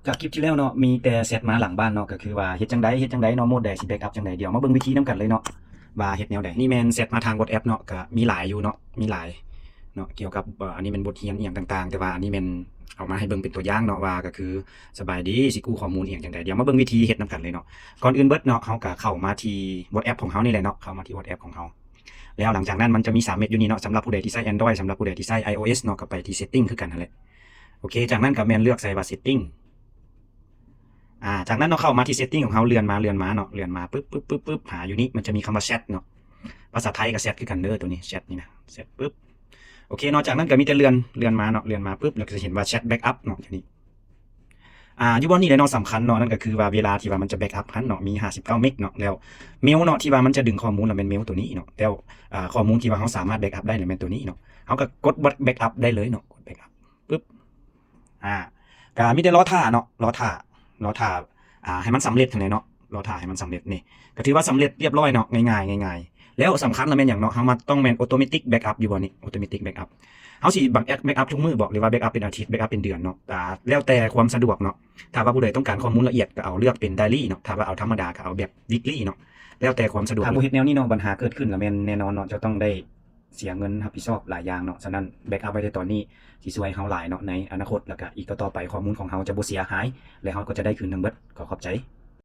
ຈາກຄລິບທີ່ແລ້ວເນາະ ມີແຕ່ແຊັດມາຫຼັງບ້ານເນາະ ກໍຄືວ່າເຮັດຈັ່ງໃດ ເຮັດຈັ່ງໃດເນາະ ໂໝດໃດຊິແບັກອັບຈັ່ງໃດ. ດຽວມາເບິ່ງວິທີນຳກັນເລີຍເນາະ ວ່າເຮັດແນວໃດ. ນີ້ແມ່ນແຊັດມາທາງ WhatsApp ເນາະ ກໍມີຫຼາຍຢູ່ເນາະ ມີຫຼາຍເນາະ ກ່ຽວກັບ ເອີ ອັນນີ້ແມ່ນບົດຮຽນອີ່ຫຍັງຕ່າງໆ ແຕ່ວ່າອັນນີ້ແມ່ນເອົາມາໃຫ້ເບິ່ງເປັນຕົວຢ່າງເນາະ ວ່າກໍຄື ສະບາຍດີ ຊິກູ້ຂໍ້ມູນອີ່ຫຍັງຈັ່ງໃດ. ດຽວມາເບິ່ງວິທີເຮັດນຳກັນເລີຍເນາະ. ກ່ອນອື່ນເບິດເນາະ ເຮົາກໍເຂົ້າມາທີ່ WhatsApp ຂອງເຮົານີ້ແຫຼະເນາະ ເຂົ້າມາທີ່ WhatsApp ຂອງເຮົາ ແລ້ວຫຼັງຈາກນັ້ນມັນຈະມີສາມເມັດຢູ່ນີ້ເນາະ ສຳລັບຜູ້ໃດທີ່ໃຊ້ Android ສຳລັບຜູ້ໃດທີ່ໃຊ້ iOS ເນາະ ກໍໄປທີ່ Setting ຄືກັນຫັ້ນແຫຼະ. ໂອເຄ ຈາກນັ້ນກໍແມ່ນເລືອກໃສ່ວ່າ Setting ອາ ຈາກນັ້ນເນາະ ເຂົ້າມາທີ່ Setting ຂອງເຮົາ ເລື່ອນມາ ເລື່ອນມາເນາະ ເລື່ອນມາປຶບ ປຶບ ປຶບ ປຶບ ຫາຢູ່ນີ້ ມັນຈະມີຄຳວ່າ Chat ເນາະ ພາສາໄທກໍ Chat ຄືກັນເດີ ຕົວນີ້ Chat ນີ້ນະ Chat ປຶບ. ໂອເຄເນາະ ຈາກນັ້ນກໍມີແຕ່ເລື່ອນ ເລື່ອນມາເນາະ ເລື່ອນມາປຶບ ແລ້ວກໍຈະເຫັນວ່າ Chat Backup ເນາະ ຕົວນີ້ ອາ ຢູ່ບ່ອນນີ້ແຫຼະເນາະ ສຳຄັນເນາະ ນັ້ນກໍຄືວ່າເວລາທີ່ວ່າມັນຈະ Backup ຫັ້ນເນາະ ມີຫ້າສິບເກົ້າເມັກເນາະ ແລ້ວ Mail ເນາະ ທີ່ວ່າມັນຈະດຶງຂໍ້ມູນລະແມ່ນ Mail ຕົວນີ້ເນາະ ແລ້ວ ອາ ຂໍ້ມູນທີ່ວ່າເຮົາສາມາດ Backup ໄດ້ລະແມ່ນຕົວນີ້ເນາະ. ເຮົາກໍກົດ Backup ໄດ້ເລີຍເນາະ ກົດ Backup ປຶບ ອາ ກໍມີແຕ່ລໍຖ້າເນາະ ລໍຖ້າ ລໍຖ້າ ອາ ໃຫ້ມັນສຳເລັດຫັ້ນແຫຼະເນາະ ລໍຖ້າໃຫ້ມັນສຳເລັດ. ນີ້ກໍຖືວ່າສຳເລັດລຽບຮ້ອຍເນາະ ງ່າຍໆ ງ່າຍໆ. ແລ້ວສຳຄັນລະແມ່ນຫຍັງເນາະ ເຮົາມາຕ້ອງແມ່ນ Automatic Backup ຢູ່ບໍ່ນີ້ Automatic Backup ເຮົາຊິ Backup ທຸກມື້ບໍ ຫຼືວ່າ Backup ເປັນອາທິດ Backup ເປັນເດືອນເນາະ ອາ ແລ້ວແຕ່ຄວາມສະດວກເນາະ. ຖ້າວ່າຜູ້ໃດຕ້ອງການຂໍ້ມູນລະອຽດກໍເອົາເລືອກເປັນ Daily ເນາະ ຖ້າວ່າເອົາທຳມະດາກໍເອົາແບບ Weekly ເນາະ ແລ້ວແຕ່ຄວາມສະດວກ. ຖ້າບໍ່ເຮັດແນວນີ້ເນາະ ບັນຫາເກີດຂຶ້ນລະແມ່ນແນ່ນອນເນາະ ເຈົ້າຕ້ອງໄດ້ ເສຍເງິນຮັບຜິດຊອບຫຼາຍຢ່າງເນາະ. ສະນັ້ນ Backup ໄວ້ແຕ່ຕອນນີ້ ຊິຊ່ວຍເຮົາຫຼາຍເນາະ ໃນອະນາຄົດ ແລ້ວກະອີກຕໍ່ໆໄປ ຂໍ້ມູນຂອງເຮົາຈະບໍ່ເສຍຫາຍ ແລະ ເຮົາກໍຈະໄດ້ຄືນທັງເບິດ. ຂໍຂອບໃຈ.